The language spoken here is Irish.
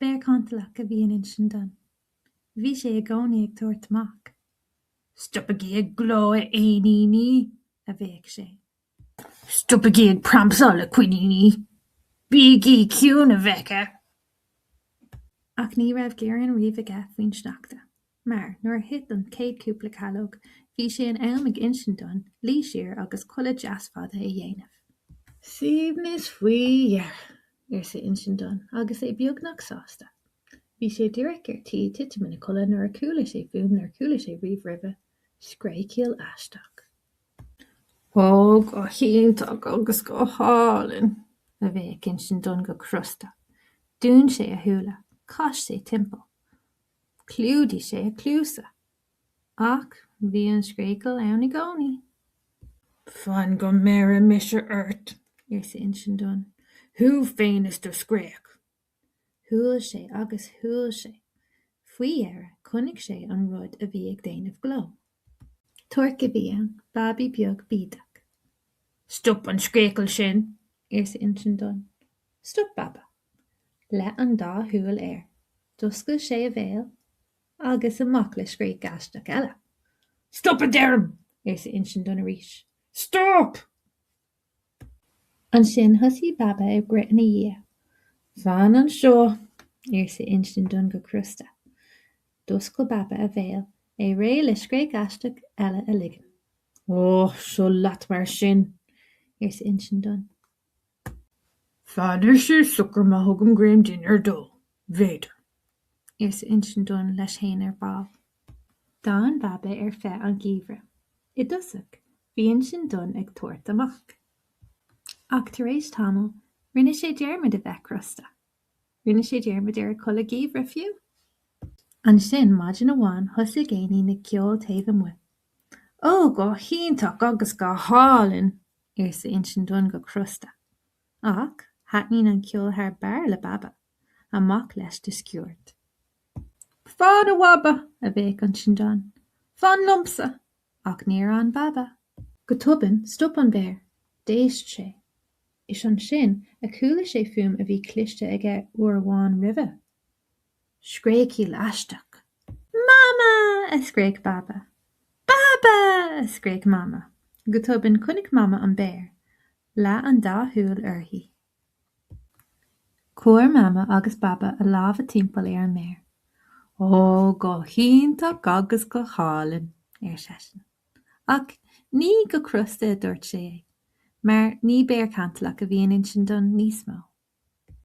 Béar cantalach a bhí in Uinseann Donn. Bhí sé i gcónaí ag tabhairt amach. Stopaigí ag gleo, a éiníní! a bhéic sé. Stopaigí ag pramsáil, a choiníní! Bígí ciúin, a bheacha! Ach ní raibh gearán riamh aige faoin sneachta, mar nuair a thit an chéad chúpla calóg, bhí sé in am ag Uinseann Donn luí siar agus codladh deas fada a dhéanamh. Suaimhneas faoi dheireadh! arsa Uinseann Donn agus é beagnach sásta. Bhí sé díreach ar tí titim ina chodladh nuair a chuala sé fuaim nár chuala sé riamh roimhe, scréachaíl aisteach. Ó, go hiontach agus go hálainn! a bhéic Uinseann Donn go crosta. Dhún sé a shúile. Chas sé timpeall. Chlúdaigh sé a chluasa. Ach bhí an scréachaíl ann i gcónaí. Fan go mbeire mise ort, arsa Uinseann Donn. Thú féin is do scréach! Shiúil sé agus shiúil sé. Faoi dheireadh, chonaic sé an rud a bhí ag déanamh gleo. Torc a bhí ann, babaí beag bídeach. Stop an scréachaíl sin! arsa Uinseann Donn. Stop Baba. Leath an dá shúil air. D'oscail sé a bhéal agus amach le scréach aisteach eile. Stop a deirim! arsa Uinseann Donn arís. Stop! Ansin thosaigh Baba ag rith ina dhiaidh. Fan anseo! arsa Uinseann Donn go crosta. D'oscail Baba a bhéal, é réidh le scréach aisteach eile a ligean. Ó, seo leat mar sin! arsa Uinseann Donn. Fanfaidh sé socair má thugaim greim dinnéir dó, b'fhéidir. arsa Uinseann Donn leis fhéin ar ball. D'fhan Baba ar feadh an gheimhridh. I dtosach, bhí Uinseann Donn ag tabhairt amach. Ach tar éis tamaill, rinne sé dearmad a bheith crosta. Rinne sé dearmad ar a chulaith gheimhridh, fiú. Ansin, maidin amháin, thosaigh éinín ag ceol taobh amuigh. Ó, go hiontach agus go hálainn! arsa Uinseann Donn go crosta. Ach thaitnigh an ceol thar barr le Baba. Amach leis de sciuird. Fan, a Bhaba! a bhéic Uinseann Donn. Fan liomsa! Ach níor fhan Baba. Go tobann, stop an béar. D'éist sé. Is ansin a chuala sé fuaim a bhí cloiste aige uair amháin roimhe. Scréachaíl aisteach. Mama! a scréach Baba. Baba! a scréach Mama. Go tobann, chonaic Mama an béar. Leath an dá shúil uirthi. Chuir Mama agus Baba a lámha timpeall ar an mbéar. Ó, go hiontach agus go hálainn! ar seisean. Ach ní go crosta a dúirt sé é, mar ní béar cantalach a bhí in Uinseann Donn níos mó.